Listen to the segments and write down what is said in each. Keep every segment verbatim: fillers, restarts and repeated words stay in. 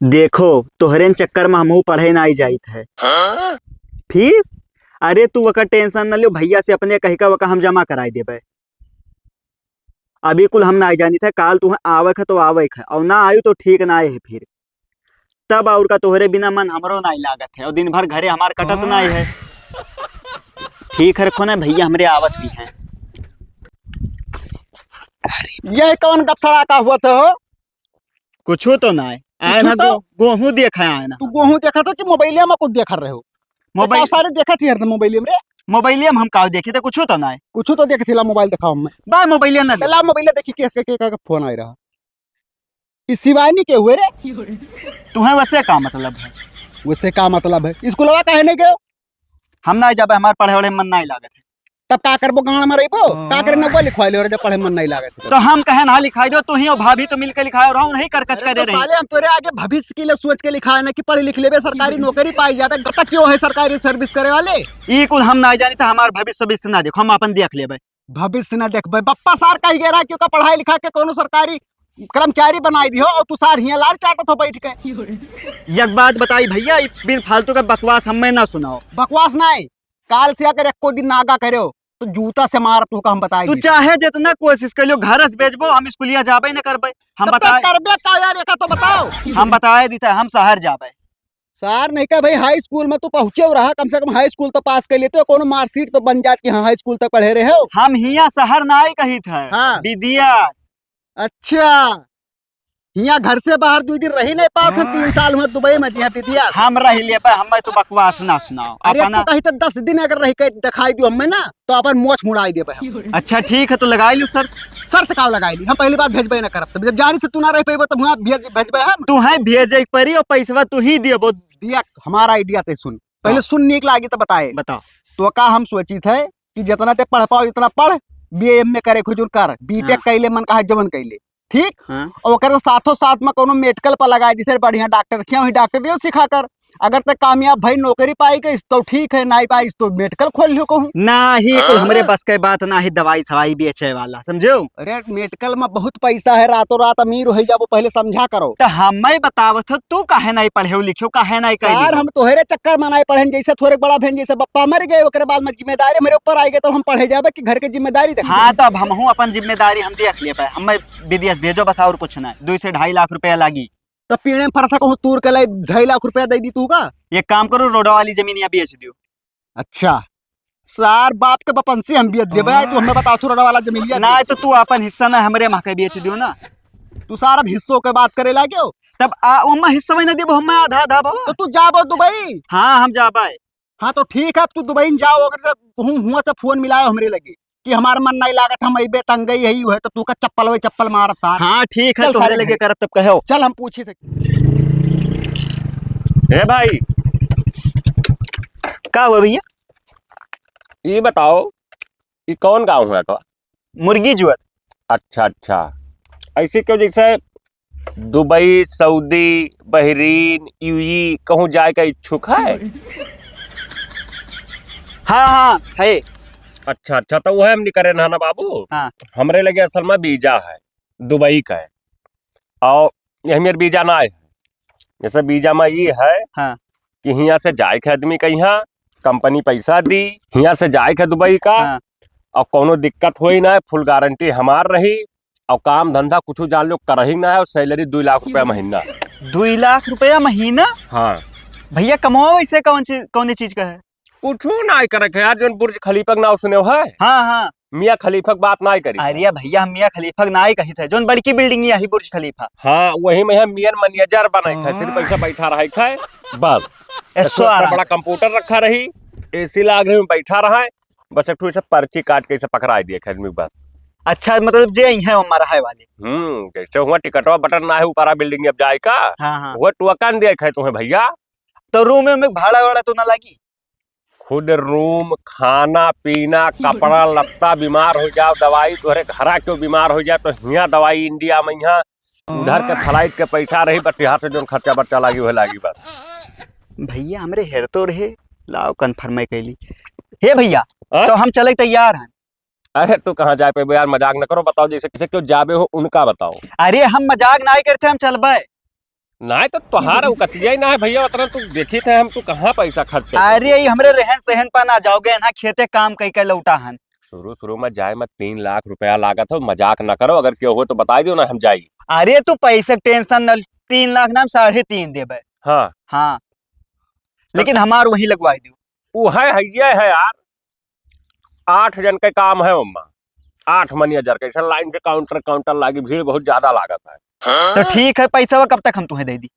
देखो, तोहरेन चक्कर में हमहू पढ़े नाई जाइत है। हाँ? फीस? अरे, तू ओकर tension न लियो, भइया से अपने कहि के ओका हम जमा कराइ देबे। अभी कुल हम नाई जानित है, काल तुहें आवे के है तो आवे के है, और ना आयु तो ठीक नाई है फिर। तब और का, तोहरे बिना मन हमरो नाई लागत है, और दिन भर घरे हमार कटत नाई है। ठीक है, रखो ना, भइया हमरे आवत भी हैं। ये कौन गपसड़ा का हुआ था हो? कुछू तो नाई। आए कुछू ना तो? गो-, गोहूँ देखे आए ना। तू गोहूँ देखा था कि मोबाइलिया में कुछ देख रहे हो? मोबाइल तो का सारे देखत ही हरदम मोबाइलिया में रे। मोबाइलिया में हम का देखी थे, कुछू तो नाई। कुछू तो देखत हिला, मोबाइल दिखाओ हमें। बा, मोबाइलिया ना ले। ला मोबाइलिया देखी के, के, के, के फोन आए रहा। ई शिवानी के हुए रे? तुहें वैसे का मतलब है? वैसे का मतलब है? स्कूलवा काहे नहीं गयो? हम ना जाबे, हमार पढ़े वढ़े मन नहीं लागत है। तब का करबो, गाँड़ में रहिबो? का करे नौवा लिखवाई ले, और जब पढ़े मन नहीं लागत है तो? तो हम कहे ना लिखाई दो, तू ही और भाभी तो मिलके लिखाए, और हम नहीं करकच अरे करे तो रही। साले, हम तोरे आगे भविष्य के लिए सोच के लिखाए ना कि पढ़ लिख लेबे, सरकारी नौकरी पाई जाबे। गटक क्यों है सरकारी service करे वाले? ई कुल हम ना जानी, तो हमार भविष्य भविष्य ना देखो, हम अपन देख लेबे। भविष्य ना देखबे, बप्पा सार कही गए रहा कि ओका पढ़ाई लिखा के कोनो सरकारी कर्मचारी बनाई दियो, और तू सार हियाँ लार चाटत हो बैठ के। एक बात बताई भइया, ई बिन फालतू का बकवास हमें ना सुनाओ। बकवास नहीं, काल से अगर एको दिन नागा करेओ, तो जूता से मार तू का हम बताई तू दी। चाहे जितना कोशिश कर लियो, घर से भेजबो, हम स्कूलिया जाबे न करबे। हम तब तो बताए करबे का यार, एका तो बताओ। हम बताए दी थे, हम शहर जाबे। सार नहीं का भाई, हाई स्कूल में तू पहुँचे रहा, कम से कम हाई स्कूल तो पास कर लेते हो, कोनो marksheet तो बन जात कि हाँ, हाई स्कूल तक पढ़े रहे हो। हम हियाँ शहर ना आई कही थे, हाँ। विदेश। अच्छा, हियाँ घर से बाहर दो दिन रही नहीं पाओ, हम तीन साल हुआ दुबई में जिया विदेश। हम रह लेबे, हमें तो बकवास ना सुनाओ। अरे अपना तू कही तो दस दिन अगर रह के दिखाई दियो हमें ना, तो अपन मोछ मुड़ाई देबे हम। अच्छा ठीक है, तो लगाई लू शर्त। शर्त का लगाई ली? हम पहली बार भेजबे ना करब, तब जब जानी से तू ना रह पेबो, तब हुआ भेज, भेजबे हम। तू है भेजे के परी और पैसवा तू ही देबो। दिया, हमारा idea ते सुन, पहले हाँ। सुन नीक लागी तो बताए। बताओ। तो का हम सोची थे कि जितना ते पढ़ पाओ, जितना पढ़, B A M A करे खुजूर कर, B Tech हाँ। कैले मन कहा जवन कैले, ठीक? हाँ। और ओकर साथों साथ में कोनो medical पर लगाए, जैसे बढ़िया डॉक्टर, क्या हुई डॉक्टर भी सिखा कर, अगर ते कामयाब भाई नौकरी पाई गई तो ठीक है, नहीं पाई तो medical खोल लियो कहूँ। ना ही कुल हमरे बस के बात, ना ही दवाई सवाई बेचे वाला, समझो? अरे medical में बहुत पैसा है, रातों रात अमीर हो जाबो, पहले समझा करो। तो हमें बतावत हो, तू काहे नहीं पढ़े लिखे, काहे नहीं कर सार, हम तोहरे चक्कर में नहीं पढ़े, जैसे थोड़े बड़ा भेन, जैसे बप्पा मर गए, ओकरे बाद में जिम्मेदारी हमरे ऊपर आ गई, तो हम पढ़े जाबे कि घर के जिम्मेदारी देखे? हाँ, तो अब हमहू अपन जिम्मेदारी हम देख लेबे, हमें विदेश भेजो बस, और कुछ ना, दो से ढाई लाख रुपया लागी। तो पीड़े में फरसा कहूँ तूर के लाई ढाई लाख रुपया दे दी तू का? एक काम करो, रोडवा वाली जमीन यहाँ बेच दियो। अच्छा, सार बाप के बपन से हम बेच देबे, तू हमें बताओ, तू रोडवा वाला जमीन लिया ना, दे। तो तू अपन हिस्सा ना हमरे माँ के बेच दियो ना। तू सार अब हिस्सों के बात करे लागे हो। तब आ, ओमा हिस्सा में ना देबो, हमें आधा आधा भवा। तो तू जाबो दुबई? हाँ, हम जाबे। हाँ, तो ठीक है, अब तू दुबई में जाओ, अगर से तुम हुआ से फोन मिलाओ हमरे लगे कि हमार मन नहीं लागत, हम अइबे, तंगई यही हुए, तो तू का चप्पल वही चप्पल मारब सार। हाँ, ठीक है, चल तोहरे सारे लगे घर। करब तब कहो। चल, हम पूछी थे। ए भाई, का हुआ भइया? ये बताओ, ये कौन गाँव हुआ का? मुर्गी जुअत। अच्छा, अच्छा। ऐसे क्यों, जैसे दुबई, सऊदी, बहरीन, यूएई कहूँ जाए का इच्छुक है? हाँ, हाँ, है। अच्छा, अच्छा, तो वह हमनी करे ना, ना बाबू। हाँ। हमरे लगे असल में वीजा है, दुबई का है, और ये हमार वीजा ना है। जैसे वीजा में ये है हाँ। कि हियाँ से जाए के आदमी का यहाँ कंपनी पैसा दी, हियाँ से जाए के दुबई का, हाँ। और कौनो दिक्कत होई ना, full guarantee हमार रही, और काम धंधा कुछ जान लो करही ना है, और salary दो लाख रुपया महीना। दो लाख रुपया महीना? हाँ। भइया, कमाओ ऐसे कौन चीज, कौन चीज का है? कुछ ना करे के यार, जोन बुर्ज खलीफा के नाम सुने हो है? हाँ, हाँ। मियाँ खलीफा के बात ना करी। अरे भइया, हम मियाँ खलीफा के ना ही कही थे, जोन बड़की building यही बुर्ज खलीफा। हाँ, वही में हम मियाँ manager बने थे, सिर्फ ऐसा बैठा रहे थे, बस। ऐसो ऐसो आ रहा। बड़ा computer रखा रही, AC लाग रही, बैठा रहा है, बस एक ठो ऐसे पर्ची काट के ऐसे पकड़ाई दिए थे आदमी, बस। अच्छा, मतलब जे यहीं है हमारा है वाली। हम्म, जैसे हुआ टिकटवा बटन ना है ऊपरा building में अब जाए का, हाँ, हाँ। वो टोकन दिए थे तुम्हें भइया। तो room में भाड़ा वाड़ा तो ना लगी? खुद room, खाना पीना, कपड़ा लत्ता, बीमार हो जाओ, दवाई तोहरे घरा क्यों बीमार हो जाए तो हियाँ दवाई India में, यहाँ उधर के flight के पैसा रही, बस यहाँ से जोन खर्चा बर्चा लागी, वह लागी बस। भइया, हमरे हेर तो रहे, लाओ confirm कैली। हे भइया, हाँ? तो हम चले तैयार हैं। अरे, तू कहाँ जाए पे यार, मजाक न करो, बताओ जैसे, जैसे क्यों जाबे हो, उनका बताओ। अरे, हम मजाक ना करते, हम चलबे। नाहीं तो तोहार औकतिया ही ना है भइया, उतना तू देखित है हम, तू कहाँ पैसा खर्च कर अरे, सके? ई हमरे रहन सहन पर ना जाओगे ना, खेते काम कई के लौटा हन। शुरू शुरू में जाए में तीन लाख रुपया लागत हो, मजाक ना करो, अगर केहू हो तो बताई दियो ना, हम जाई। अरे, तू पैसे के tension न, तीन लाख ना, हम साढ़े तीन देबे। हाँ। हाँ। लेकिन हमार वहीं लगवाई दियो। वो है, है, ये है यार। आठ जन के काम है ओमा, आठ manager के, ऐसा line से counter, counter लागी, भीड़ बहुत ज्यादा लागत है। तो ठीक है, पैसा कब तक हम तुहें दे दी?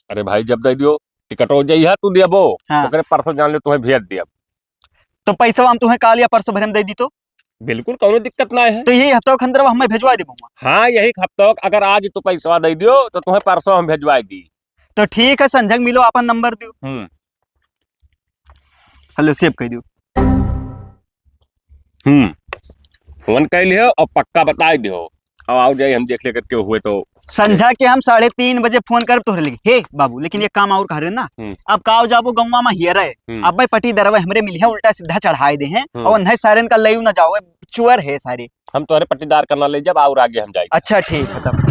अरे भाई, जब दे दियो, टिकट हो जाई है, तू देबो, हाँ। ओकरे परसों जान ले, तुहें भेज दिया। तो पैसा हम तुहें काल या परसों भरे में दे दी तो? बिल्कुल, कौनो दिक्कत ना है। तो यही हफ्ता के अंदर हमें भेजवा देबो। हाँ, यही हफ्ता, अगर आज तू पैसा दे दियो, तो तुहें परसों हम भेजवा दी। तो ठीक है, संझक मिलो, अपन नंबर दियो। हम्म। हेलो, save कर दियो। हम्म, फोन कर लियो और पक्का बताई दियो। अब आओ जाई, हम देख लेकर क्यों हुए तो। संझा के हम साढ़े तीन बजे फोन करब तोहरे लगे। हे बाबू, लेकिन एक काम और कह रहे ना, हम्म। अब काव जाबो गौवा में हियर है, हम्म। अब भाई पटी दरवे हमरे मिलिया उल्टा सीधा चढ़ाए दे हैं, हम्म। और उन्हें सारे का लयू ना जाओ, चुअर है सारे। हम तोहरे पट्टीदार करना ले जब और आगे हम जाई। अच्छा, ठीक है तब।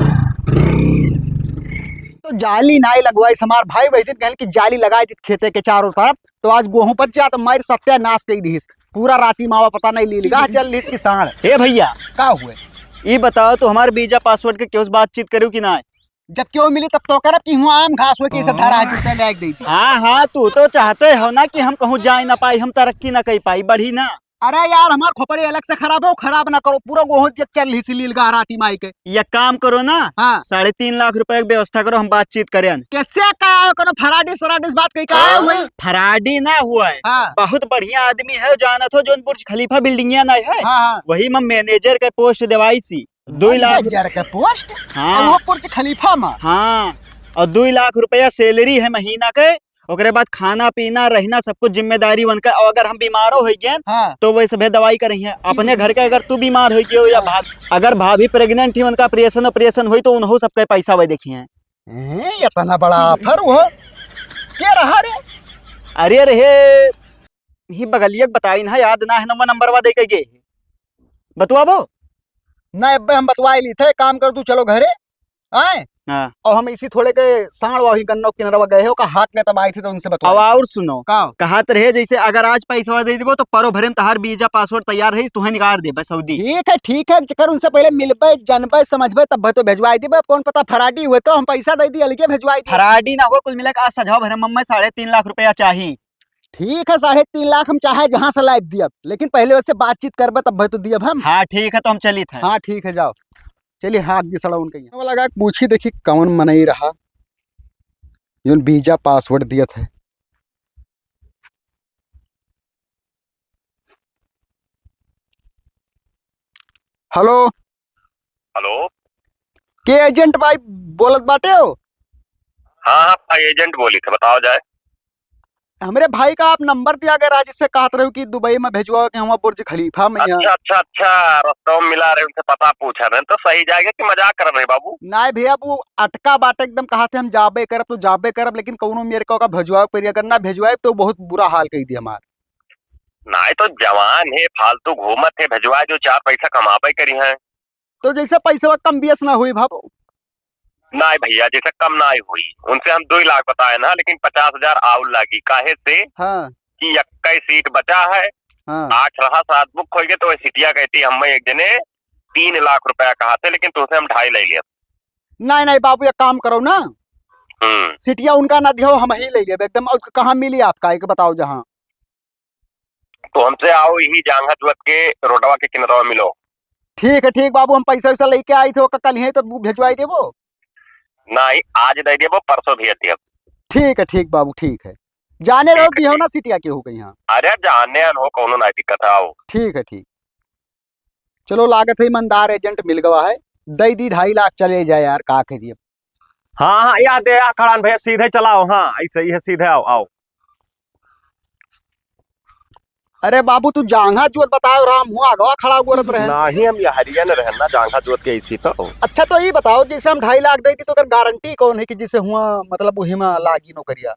तो जाली नाई लगवाई, हमार भाई वही दिन कहल कि जाली लगाई दी खेते के चारों तरफ, तो आज गोहूं बच जा तो मार सत्यानाश कई दीस। पूरा राती मावा पता नहीं ली लगा चल रही इसकी सांड। हे भइया, का हुए? ई बताओ, तू हमार वीजा पासवर्ड के केहू से बातचीत करू कि ना? जब केहू मिली तब तो करब कि हुआ आम घास हुए कि इसे धरा है, जूते ले दे दी। हाँ, हाँ, तू तो चाहते हो ना कि हम कहूँ जाए ना पाई, हम तरक्की ना कर पाई, बढ़ी ना। अरे यार, हमार खोपड़ी अलग से खराब हो, खराब ना करो, पूरा गोहूं चल रही सी लील गा राती माई के। ये काम करो ना, हाँ। साढ़े तीन लाख रुपए की व्यवस्था करो, हम बातचीत करें। कैसे का आयो, कोनो फराडी सराडी से बात कही का आयो हुई? फराडी ना हुआ है। हाँ। बहुत बढ़िया आदमी है, जानत हो, जोन बुर्ज खलीफा बिल्डिंगिया ना है, हाँ, हाँ। वही में मैनेजर के पोस्ट देवाई सी। दुई लाख। मैनेजर के पोस्ट? हाँ। वो बुर्ज खलीफा में? हाँ। और दुई लाख रुपया सैलरी है महीना के, ओकरे बाद खाना पीना रहना सब कुछ जिम्मेदारी उनका। और अगर हम बीमारो हो गए, हाँ। तो वो सभे दवाई करी है अपने घर के। अगर तू बीमार हो गयो या हाँ। भाभी, अगर भाभी प्रेग्नेंट ही, उनका ऑपरेशन ऑपरेशन हुई तो उन्हों सबके पैसा वही देखी है। ए, इतना बड़ा ऑफर हो? के रहा रे? अरे रहे, ही बगलिया के बताई ना, याद ना है, नंबर नंबर वा दे के गए। बतुआबो? ना, अब्बे हम बतवाई ली थे, काम कर तू, चलो घरे, आए? हाँ। और हम इसी थोड़े के साँड़ वाही गन्नौ किनरवा गए हो, का हाथ में तब आई थी तो उनसे बतवाई अब थी। और सुनो, का? कहत रहे जैसे अगर आज पैसवा दे देबो तो परो भरे में तहार वीजा पासवर्ड तैयार है, तुहें निकाल देबे सऊदी। ठीक है, ठीक है, चकर उनसे पहले मिलबे, जानबे, समझबे, तब तो भेजवाई देबे। अब कौन पता फराडी हुए तो हम पैसा दे दी, अलगे भेजवाई दी। फराडी ना हो, कुल मिला के आज सजाओ भरे में साढ़े तीन लाख रुपया चाही। ठीक है, साढ़े तीन लाख हम चाहे जहाँ से लाइब दियब, लेकिन पहले उससे बातचीत करबे तब तो दियब हम। हाँ, ठीक है, तो हम चलित हैं। हाँ, ठीक है, जाओ। चलिए, हाँ, अग्नि सड़ा उनके यहाँ। वो लगा पूछी, देखी कौन मनई रहा, जोन वीजा पासवर्ड दियत है। हेलो। हेलो। के एजेंट भाई बोलत बाटे हो? हाँ, हाँ, भाई एजेंट बोली थे, बताओ जाए। हमरे भाई का आप नंबर दिया गया रहा, जिससे कहत रहे हो कि दुबई में भेजवाओ कि हम बुर्ज खलीफा में हैं। अच्छा, अच्छा, अच्छा, रस्तों में मिला रहे, उनसे पता पूछा रहे, तो सही जाएगा कि मजाक कर रहे बाबू? नाहीं भैया, वो अटका बाटे एकदम, कहा थे हम जाबे करब तो जाबे करब, लेकिन कौनो मेरे को का भेजवाओ करिए, अगर ना भेजवाए तो बहुत बुरा हाल कही दी हमार। नाहीं तो जवान है, फालतू घूमत है, भेजवाए जो चार पैसा कमाबे करी हैं। तो जैसे पैसवा कम बेस ना हुई बाबू? नाहीं भैया, जैसे कम नाहीं हुई, उनसे हम दुई लाख बताए ना, लेकिन पचास हजार आउर लागी, काहे से हाँ। कि इक्कीस सीट बचा है, हाँ। आठ रहा, सात बुक हो गए, तो वह सीटिया कहती हम एक जने तीन लाख रुपया कहा थे, लेकिन तुमसे हम ढाई ले लिया। नाहीं, नाहीं बाबू, एक काम करो ना, हम्म। सीटिया उनका ना दियो, हम ही ले लेब एकदम। और कहाँ मिली आपका, एक बताओ जहाँ। तो हमसे आओ, यही जांघा जुअत के रोडवा के किनरवा मिलो। ठीक है, ठीक बाबू, हम पैसा वैसा लेके आई थे, ओका कल ही तो भेजवाई देबो। नाहीं, आज दे देबो, परसों भेज देब। ठीक है, ठीक बाबू, ठीक है। जाने रहो, ठीक है, दिहो ठीक। ना सीटिया के हो गई हाँ। अरे जाने हो, कौनो ना दिक्कत है, आओ। ठीक है, ठीक। चलो, लागत है ईमानदार एजेंट मिल गवा है, दे दी ढाई लाख, चले जाए यार, का करिए। हाँ, हाँ, याद है, आ खड़ान भैया, सीधे चलाओ, हाँ, ऐसे ही है, सीधे आओ, आओ। अरे बाबू, तू जांघा जुअत बताओ, राम हुआ आगवा खड़ा हुआ रहत रहे। नाहीं, हम यहरिया न रहन ना, जांघा जुअत के ऐसी तो। अच्छा, तो ये बताओ, जैसे हम ढाई लाख दे दी, तो ओकर गारंटी कौन है कि जैसे हुआ, मतलब, वही में लागी नौकरिया?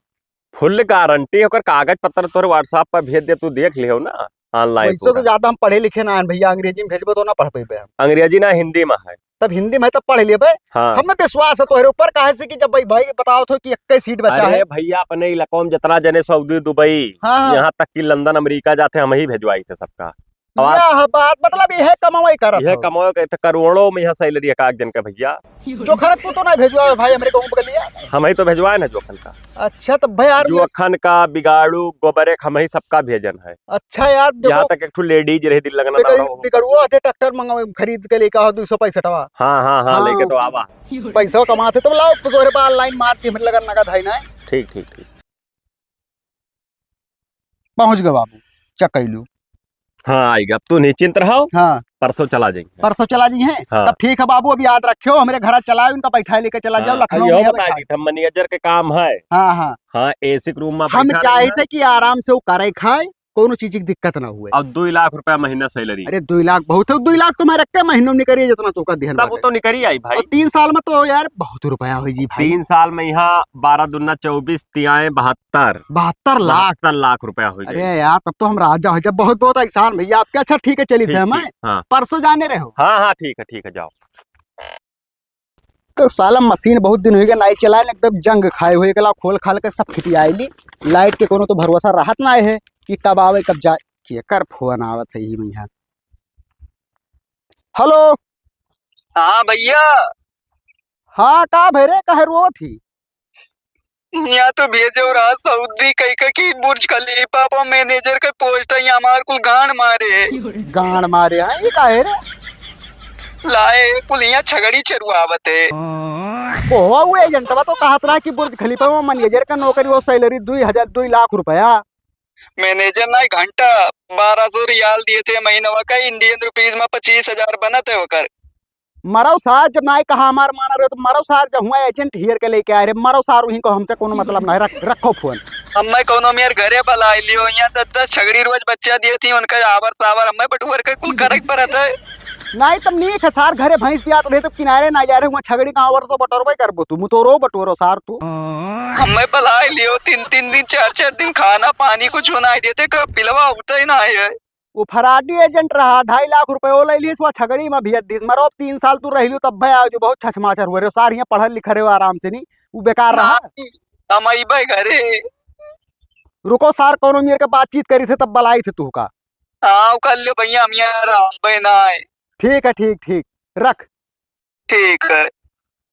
फुल गारंटी, ओकर कागज पत्र तोर WhatsApp पर भेज दे, तू देख लियो ना। online वैसे तो पूरा। ज्यादा हम पढ़े लिखे ना हैं भैया, अंग्रेजी में भेजबो तो ना पढ़ पइबे हम। अंग्रेजी ना, हिंदी में है। तब हिंदी में है तब पढ़ लेबे। हाँ। हमें विश्वास है तोहरे ऊपर, काहे से कि जब भाई, भाई बतावत हो कि इक्के सीट बचा अरे है। भैया, अपने इलाकों में जितना जने सऊदी, दुबई, हाँ, हाँ। यहाँ तक कि लंदन, अमेरिका जाते, हम ही भेजवाई थे सबका। और आप यह बात, मतलब, यह कमाई करत यह हो। कमाई के तो करोड़ों में यहाँ salary है काग जन के भैया। जोखन तू तो ना भेजवावे भाई, हमरे गाँव बगलिया। हम ही तो भेजवाए ना जोखन का। अच्छा, तो भाई यार, जोखन का, बिगाड़ू, गोबरे, हम ही सबका भेजन है। अच्छा यार, देखो, यहाँ तक एक ठो ladies रही, दिल लगना ना बिगड़-, रहो। बिगड़ुओ आते ट्रैक्टर मंगावे, खरीद के लेके आओ, दो सौ पैंसठवा। हाँ, हाँ, हाँ, हाँ। लेके तो आवा। पैसा कमाते तो लाओ, तोहरे पास online मार दी, मतलब, नगद है ना। ठीक, ठीक, ठीक। पहुँच गए बाबू, चकैलू। हाँ, आइगा। अब तू निश्चिंत रहो। हाँ। परसों चला जाएंगे। परसों चला जाइए? हाँ। तब ठीक है बाबू, अब याद रखियो, हमरे घरा चलाओ, इनका बैठाए लेके चला जाओ, हाँ, लखनऊ इहो में है बता बैठाए। दी, हम manager के काम है। हाँ, हाँ। हाँ, AC के room में हम बैठा चाहते रहेंगे। कि आराम से वो करे खाए, कोनो चीज की दिक्कत ना हुए। और दो लाख रुपया महीना salary। अरे, दो लाख बहुत है, दो लाख तो मैं रख के महीनों में निकलिए, जितना तोका दिहन तब वो बाटे। तो निकल ही आई भाई। और तीन साल में तो यार बहुत रुपया होई जी भाई। तीन साल में यहाँ बारह दूना चौबीस, तियाएं बहत्तर। बहत्तर लाख। बहत्तर लाख रुपया हो जाए। अरे यार, तब तो हम राजा हो जाए। बहुत बहुत एहसान भैया आपके। अच्छा, ठीक है, चलित ठीक, है, मैं ठीक, हाँ। परसों जाने रहो। हाँ, हाँ, ठीक है, ठीक है, जाओ। तो साला मशीन बहुत दिन होइ गए नाई चलाए, एकदम जंग खाए हुए, एकला खोल खाल के सब खिटियाइली। लाइट के कोनो तो भरोसा रहत नाई है कि कब आवे, कब जाए। केकर फोन आवत है ई में यहाँ? हेलो। हाँ भैया। हाँ, का भे रे, काहे रोवत ही? यहाँ तो भेजे रहा सऊदी कह के कि बुर्ज खलीफा पर manager के post है, यहाँ हमार कुल गांड मारे। गांड मारे हैं, ये काहे रे? लाए, कुल यहाँ छगड़ी चरुआवत है। ओहो, वो एजेंटवा तो कहत रहा कि बुर्ज खलीफा में manager का नौकरी, वो salary दुई हजार, दुई लाख रुपया। Manager ना, घंटा बारह सौ रियाल दिए थे महीनवा का, Indian rupees में पच्चीस हजार बनत है ओकर। मरव सार, जब नाई कहा हमार माना रहे तो मरव सार, जब हुआ agent हियर के लेके आए रहे, मरव सार, वहीं को हमसे कोनो मतलब नहीं, रख, रखो फोन। हमें कोनो मेर घरे बुलाए लियो, यहाँ दस दस छगड़ी रोज बच्चा दिए थी, उनका आवर सावर हमें बटुअर के कुल करे के पड़त है। नाई तब नीक है सार, घरे भैंस पियात रहे तो किनारे ना जा रहे, वहाँ छगड़ी का आवर तो बटोरबे करबो तू, मुतोरो बटोरो सार तू। हमें बुलाए लियो, तीन तीन दिन, चार चार दिन खाना पानी कुछ नहीं देते, कब पिलवा होता ही ना है। वो फराडी agent रहा, ढाई लाख रुपये वो ले लिहिस, वो छगड़ी में भेज दिस। मरो, अब तीन साल तू रहिलू, तब भय आयो जो बहुत छछमाचर हुए रहे। सार हियाँ पढ़ल लिखल रहे आराम से, नहीं, वो बेकार रहा। नाहीं, हम अइबे घरे। रुको सार, कोनो मेर के बातचीत करी थे, तब बलाई थे तू का। हाँ, कर लियो भैया, हम यहाँ रहबे नाहीं। ठीक है, ठीक, ठीक, रख। ठीक है।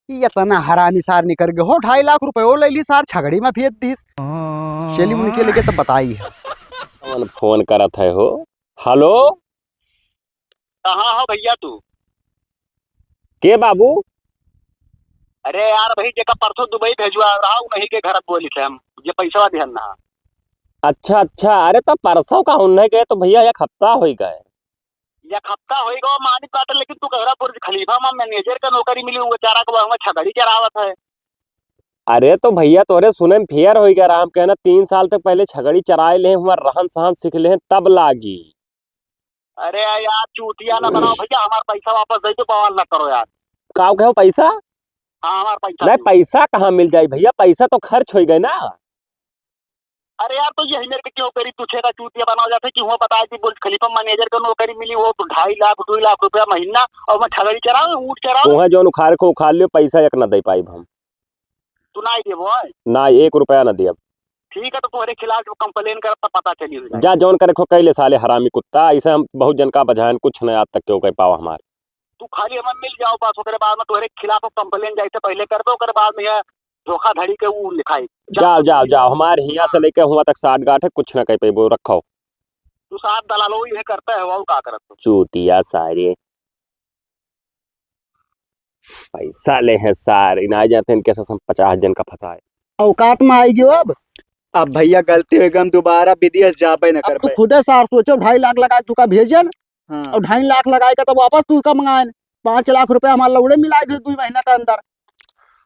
ई इतना हरामी सार निकर गए हो, ढाई लाख रुपये वो ले ली सार, छगड़ी में भेज दिस। चली उनके लगे तो बताई है। कौन फोन करत है हो? हेलो? कहाँ हो भैया तू? के बाबू? अरे यार भाई, जेका परसों दुबई भेजवा रहा हूँ, नहीं के घर बोली थे हम, ये पैसा दिहन ना। अच्छा, अच्छा, अरे तो परसों का उन्हें गए तो भैया एक हफ्ता हो गए। एक हफ्ता होई गो मानित बाटे, लेकिन तू कहरा बुर्ज खलीफा मा manager का नौकरी मिली, वो बेचारा को वहाँ छगड़ी चरावत है। अरे तो भैया तोरे सुने में फेर होई गया, राम कहना तीन साल तक पहले छगड़ी चराए ले, हुआ रहन सहन सीख ले, तब लागी। अरे यार चूतिया ना बनाओ भैया, हमार पैसा वापस दे दो, बवाल ना करो यार। का कहो पैसा? हाँ, हमार पैसा नहीं, दो। पैसा कहाँ मिल जाई भैया, पैसा तो खर्च हो गए ना। अरे यार, तो यही मेरे के क्यों करी, तू छेदा चूतिया बनाओ जाते कि हुआ बताए कि बुर्ज खलीफा manager का नौकरी मिली, वो तो ढाई लाख, दो लाख रुपया महीना, और मैं छगड़ी चराऊं, ऊंट चराऊं। वहाँ जौन उखाड़ को उखाड़ लियो, पैसा एक ना दे पाइब हम। तू ना देबो, है? ना, एक रुपया ना देब। ठीक है, तो तुम्हारे खिलाफ जो complain करब, तब पता चली हो जाए। जा, जौन करे खो कह ले साले हरामी कुत्ता, ऐसे हम बहुत जन का बझाएन, कुछ नहीं आज तक क्यों कह पावा हमार। तू खाली हमें मिल जाओ बस, ओकरे बाद में तोहरे खिलाफ complain जैसे पहले करबे, ओकरे बाद में यह धोखाधड़ी के ऊ लिखाई। जाओ, जाओ, जाओ, हमारे हियाँ से लेके हुआ तक साठ गांठ है, कुछ ना कह पेबो, रखो। तू साथ दलालो ही है करता है, और का करत हो? चूतिया सारे। पैसा ले हैं सारे, ना जाते इनके साथ हम पचास जन का फंसाए। औकात में आई गयो अब। अब भैया गलती हो गई, हम दोबारा विदेश जाबे न अब तू करबे। खुदे सार सोचो, ढाई लाख लगा चुका भेजन, हाँ। और ढाई लाख लगाए का तो वापस तू का मंगाएन, पाँच लाख रुपया हमारा लौड़े मिला दे दो महीना के अंदर।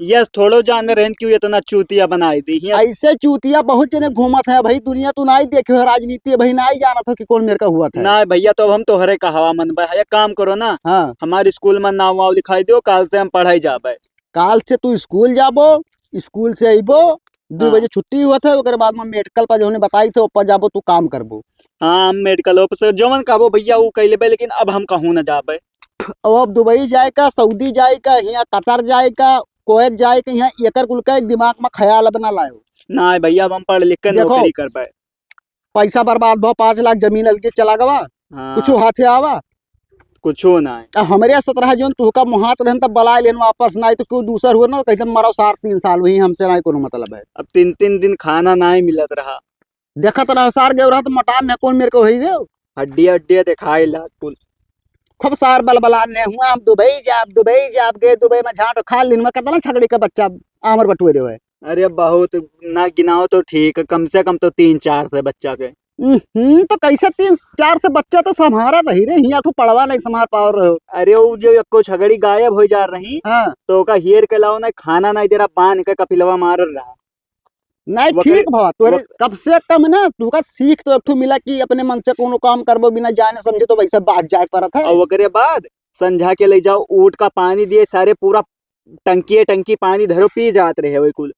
यस, थोड़ो जाने रहन क्यों इतना चूतिया बनाई दी। यस। ऐसे चूतिया बहुत जने घूमत हैं भाई, दुनिया तू नाई देखे हो, राजनीति है भाई, नाई जानत हो कि कौन मेरे का हुआ था। ना भैया, तो अब हम तोहरे का हवा मन बा। एक काम करो ना, हाँ। हमारे स्कूल में नाम वाव लिखाई दो, काल से हम पढ़ाई जाबे। काल से तू स्कूल जाबो, स्कूल से अइबो, दू हाँ। बजे छुट्टी होत है, ओकरे बाद में मेडिकल पर जौने बताई थे, ओपर जाबो, तू काम करबो। हाँ, हम मेडिकल पर से जौन कहबो भइया, ऊ कइ लेबे, लेकिन अब हम कहूँ न जाबे। अब दुबई जाए का, सऊदी जाए का, हियाँ कतर जाए का, कुवैत जाए का, हियाँ एकर कुल का दिमाग में ख्याल अब ना लायो। ना भइया, अब हम पढ़ लिख के देखो, नौकरी करबे। पैसा बर्बाद भो, पाँच लाख जमीन अलगे चला गवा, हाँ। कुछो हाथे आवा? कुछो ना है। आ हमरे सतरह जौन तुहका मुहात रहन तब बलाए लेन वापस, नाहीं तो क्यों दूसर हुआ ना, कहीं मरो सार तीन साल वही, हमसे नाहीं कोनो मतलब है। अब तीन तीन दिन खाना नाहीं मिलत रहा। देखत रहो सार गयो रहा तो मटान ने कौन मेरे को होई गयो। हड्डिया हड्डिया दिखाई लाग कुल। खूब सार बलबलान ने हुआ, हम दुबई जाब, दुबई जाब, गए दुबई में झांट खा लिन में कितना छगड़ी का बच्चा आमर बटुए रहे। अरे बहुत ना गिनाओ तो ठीक है, कम से कम तो तीन चार से बच्चा के। हम्म, तो कैसे तीन चार से बच्चा तो संभारा रही रे, हियाँ तो पड़वा नहीं संभार पाओ रहे हो। अरे वो जो एको छगड़ी गायब हो जा रही, हाँ। तो ओका हेर के लाओ ना, खाना नहीं दे रहा, बांध के कपिलवा मार रहा। नहीं, वकरे-, ठीक भवा, तोरे वक- कम से कम ना तुका सीख तो एक ठो मिला कि अपने मन से कोनो काम करबो बिना जाने समझे तो वैसे बात जाए परत है। और ओकरे बाद संझा के ले जाओ ऊँट का पानी दिए, सारे पूरा टंकिए टंकी पानी धरो पी जात रहे वही कुल।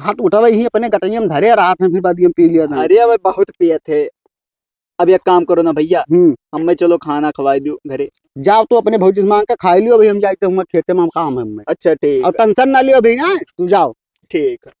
हाथ उठावे ही अपने गटैया में धरे रहत हैं, फिर बाद में पी लिया था। अरे अब बहुत पियत है। अब एक काम करो ना भइया, हम्म। हमें चलो खाना खवाई दियो घरे। जाओ तो अपने भौजी से मांग के खाई लियो, अभी हम जाते हैं खेते में, काम है हमें। अच्छा ठीक और है। टेंशन ना लियो अभी ना, तू जाओ। ठीक है।